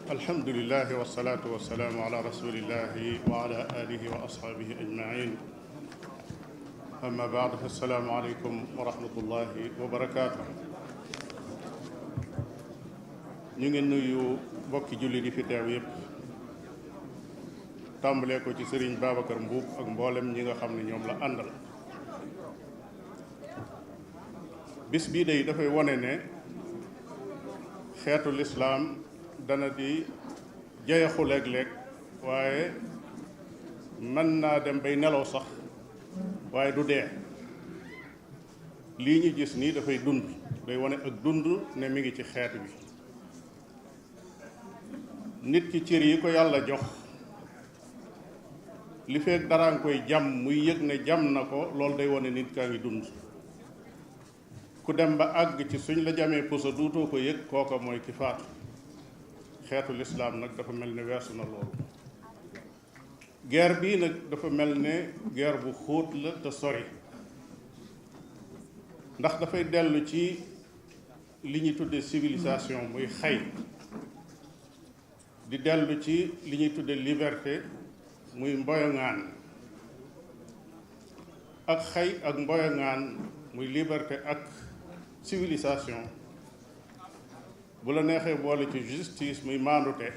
alhamdulilah wasalaatu wasalaamu ala rasulillahi wa ala alihi wa ashaabihi ajmain amma baad fa assalaamu aleykum wa rahmatullahi wa barakaatu. ñu ngi nuyu mbokki julli di fi teew yépp tàmbalee ko ci sëriñ Babacar Mbuub ak mboolem ñi nga xam ne ñoom la àndal. bis bii day dafay wone ne xeetu lislaam dana di jeexu léeg-léeg waaye mën naa dem bay nelaw sax waaye du dee. lii ñu gis nii dafay dund, day wone ak dund ne mi ngi ci xeet bi. nit ki cër yi ko yàlla jox li fekk dara nga koy jam muy yëg ne jam na ko, loolu day wone nit kaa ngi dund. ku dem ba àgg ci suñ la jamee puso duutoo ko yëg, kooka mooy ki faatu. xeetu lislaam nag dafa mel ne weesu na loolu. guerre bii nag dafa mel ne guerre bu xóot la te sori, ndax dafay dellu ci li ñuy tudde civilisation muy xay, di dellu ci li ñuy tudde liberté muy mboyoŋaan. ak xay ak mboyoŋaan muy liberté ak civilisation, bu la neexee boole ci justice muy maandute,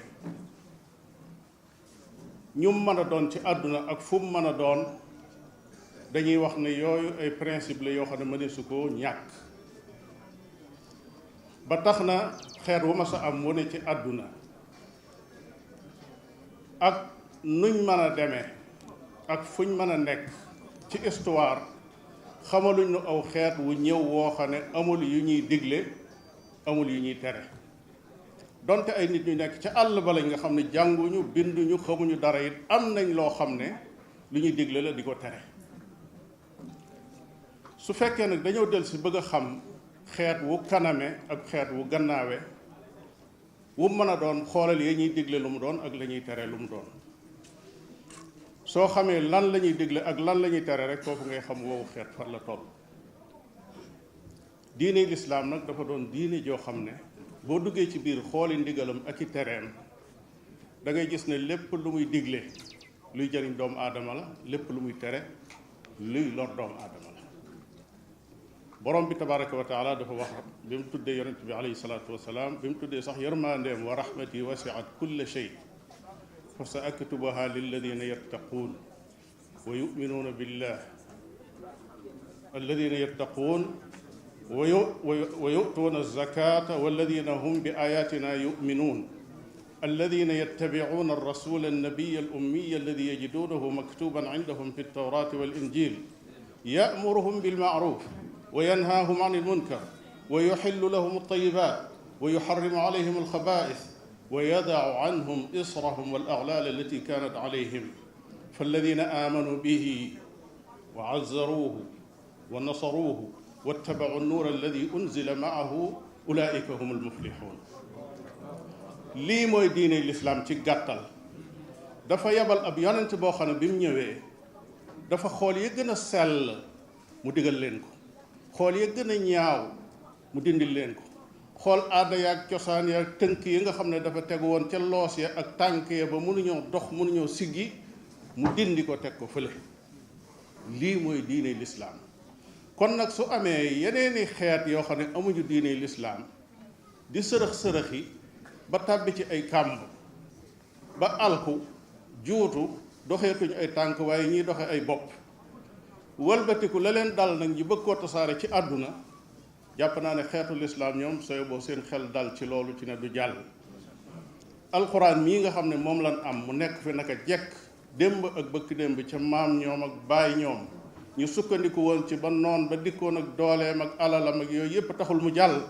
ñum mën a doon ci àdduna ak fu mu mën a doon, dañuy wax ne yooyu ay principe la yoo xam ne mëneesu koo ñàkk. ba tax na xeet wu ma sa am wu ne ci àdduna ak nuñ mën a demee ak fuñ mën a nekk ci histoire, xamaluñ nu aw xeet wu ñëw woo xam ne amul yu ñuy digle amul yu ñuy tere. donte ay nit ñu nekk ca àll ba lañ nga xam ne jànguñu binduñu xamuñu dara it, am nañ loo xam ne lu ñuy digle la di ko tere. su fekkee nag dañoo del si bëgg a xam xeet wu kaname ak xeet wu gannaawe wu mën a doon, xoolal yi ñuy digle lu mu doon ak la ñuy tere lu mu doon. soo xamee lan la ñuy digle ak lan la ñuy tere rek foofu ngay xam woowu xeet fan la toll. diine lislaam nag dafa doon diine joo xam ne boo duggee ci biir xooli ndigalam ak i tereem, da ngay gis ne lépp lu muy digle luy jëriñ doomu aadama la, lépp lu muy tere luy lor doomu aadama la. borom bi tabaraka wa taala dafa wax bi mu tuddee yonent bi alayhi salaatu wasalaam, bi mu tuddee sax yërmandeem wa rahmati wasiat kulla shay fa sa aktubuha lilladina yattaquun wa yuminuuna billah alladina yattaquun wa yu'tuuna alzakata walladina hum bi ayatina yuminuun alladina yattabicuuna alrasula annabiya alummiya alladi yajiduunahu maktuban cindahum fi altawrati walinjil ya'muruhum bilmacruf wa yanhaahum can almunkar wa yuxillu lahum altayibat wa yuxarrimu calayhim alxabaa'is wa yadacu canhum israhum walaglaal allati kaanat calayhim falladina aamanuu bihi wa cazzaruuhu wa nasaruuhu wattabacuu nnuura alladi unzila macahu ulaa'ika hum almuflixuun. lii mooy diine lislaam ci gàttal. dafa yebal ab yonent boo xam ne bi mu ñëwee dafa xool yi gën a sell mu digal leen ko, xool yi gën a ñaaw mu dindil leen ko, xool aada yaag cosaan yaag tënk yi nga xam ne dafa tegu woon ca loos ya ak tànk ya ba mënuñoo dox mënuñoo siggi, mu dindi ko teg ko fële. lii mooy diine lislaam. kon nag su amee yeneeni xeet yoo xam ne amuñu diine lislaam di sërëx-sërëxi ba tàbbi ci ay kàmb ba alku juutu, doxeetuñu ay tànk waaye ñiy doxe ay bopp, walbatiku la leen dal nag ñu bëgg koo tasaare ci àdduna, jàpp naa ne xeetu lislaam ñoom sooy boo seen xel dal ci loolu ci ne du jàll. alxuraan mii nga xam ne moom lan am mu nekk fi naka jekk démb ak bëkk démb ca maam ñoom ak baay ñoom, ñu sukkandiku woon ci ba noon ba dikkoon ak dooleem ak alalam ak yooyu yépp taxul mu jàll.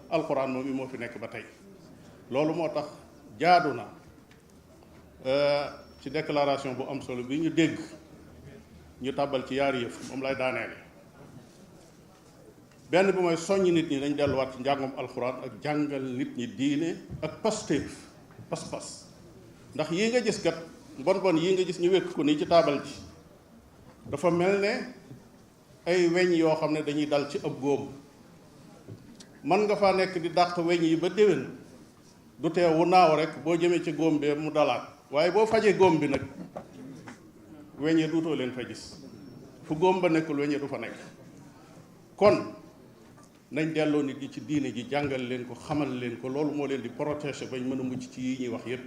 alxuraan moom yi moo fi nekk ba tey. loolu moo tax jaadu na ci déclaration bu am solo bi ñu dégg ñu tàbbal ci yaari yëf, moom lay daaneele. benn bi mooy soññ nit ñi dañ delluwaat ci njàngum alxuraan ak jàngal nit ñi diine ak pastéef pas-pas. ndax yii nga gis kat bon bon yii nga gis ñu wékk ko nii ci taabal ji dafa mel ne ay weñ yoo xam ne dañuy dal ci ab góom. man nga faa nekk di dàq weñ yi ba déwén du teewu naaw rek boo jëmee ci góom bee mu dalaat waaye boo fajee góom bi nag weñe duutoo leen fa gis fu góom ba nekkul weñe du fa nekk. kon nañ delloo nit ñi ci diine ji jàngal leen ko xamal leen ko loolu moo leen di protéger bañ mën a mucc ci yi ñuy wax yépp.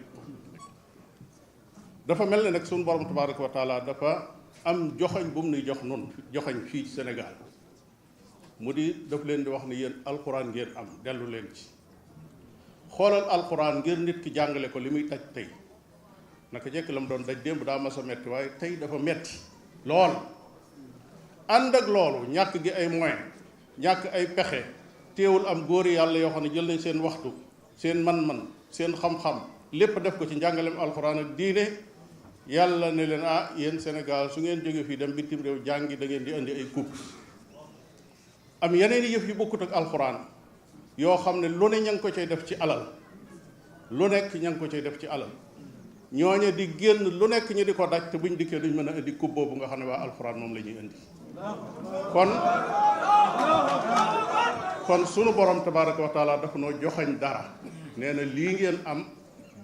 dafa mel ne nag suñu borom tabaraka wa taala dafa am joxañ bu mu nuy jox noonu joxañ fii ci Sénégal mu di daf leen di wax ne yéen alxuraan ngeen am dellu leen ci xoolal alxuraan ngir nit ki jàngale ko li muy taj tey naka jekk la mu doon daj démb daa mas a metti waaye tey dafa metti lool. ànd ak loolu ñàkk gi ay moyen ñàkk ay pexe teewul am góori yàlla yoo xam ne jël nañ seen waxtu seen man-man seen xam-xam lépp def ko ci njàngaleem alxuraan ak diine. yàlla ne leen yéen Sénégal su ngeen jógee fii dem bitim réew jàngi da ngeen di indi ay coupe am yeneen i yëf yu bokkut ak alxuraan yoo xam ne lu ne ña ngi ko cay def ci alal lu nekk ña ngi ko cay def ci alal ñooñu di génn lu nekk ñu di ko daj te buñ dikkee duñ mën a indi coupe boobu nga xam ne waa alxuraan moom la ñuy indi. kon sunu borom tabaraka wa taala dafa noo joxañ dara nee na lii ngeen am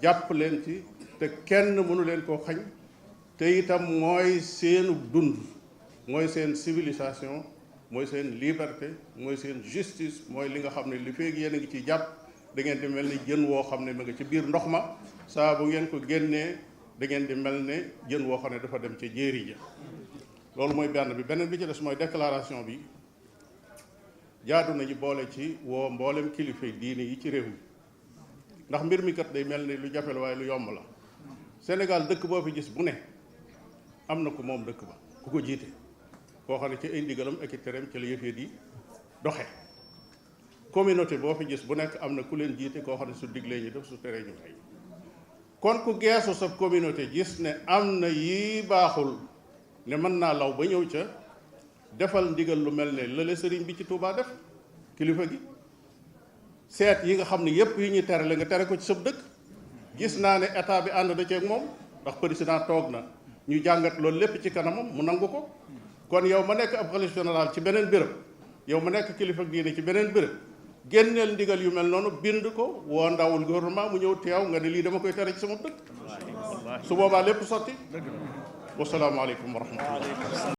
jàpp leen ci. te kenn mënu leen koo xañ te itam mooy seenu dund mooy seen civilisation mooy seen liberté mooy seen justice mooy li nga xam ne li feeg yéen a ngi ciy jàpp da ngeen di mel ni jën woo xam ne ma nga ci biir ndox ma saa bu ngeen ko génnee da ngeen di mel ne jën woo xam ne dafa dem ca jéeri ja. loolu mooy benn bi. beneen bi ci des mooy déclaration bi jaadu nañu boole ci woo mboolem kilifa diine yi ci réew mi ndax mbir mi kat day mel ni lu jafe la waaye lu yomb la. Sénégal dëkk boo fi gis bu ne am na ko moom dëkk ba ku ko jiite koo xam ne ci ay ndigalam ak i tereem ci la yëf yi di doxe. communauté boo fi gis bu nekk am na ku leen jiite koo xam ne su diglee ñu def su teree ñu fay. kon ku geesu sa communauté gis ne am na yii baaxul ne mën naa law ba ñëw ca defal ndigal lu mel ne lële sëriñ bi ci Touba def kilifa gi seet yi nga xam ne yépp yi ñuy tere la nga tere ko ci sab dëkk. gis naa ne état bi ànd da ceeg moom ndax président toog na ñu jàngat loolu lépp ci kanamam mu nangu ko. kon yow ma nekk ab xalif général ci beneen béréb yow ma nekk kilifa diine ci beneen béréb génneel ndigal yu mel noonu bind ko woo ndawul gouvernement mu ñëw teew nga ne lii dama koy tere ci sama dëkk su boobaa lépp sotti. wasalaamaaleykum wa rahmatullah.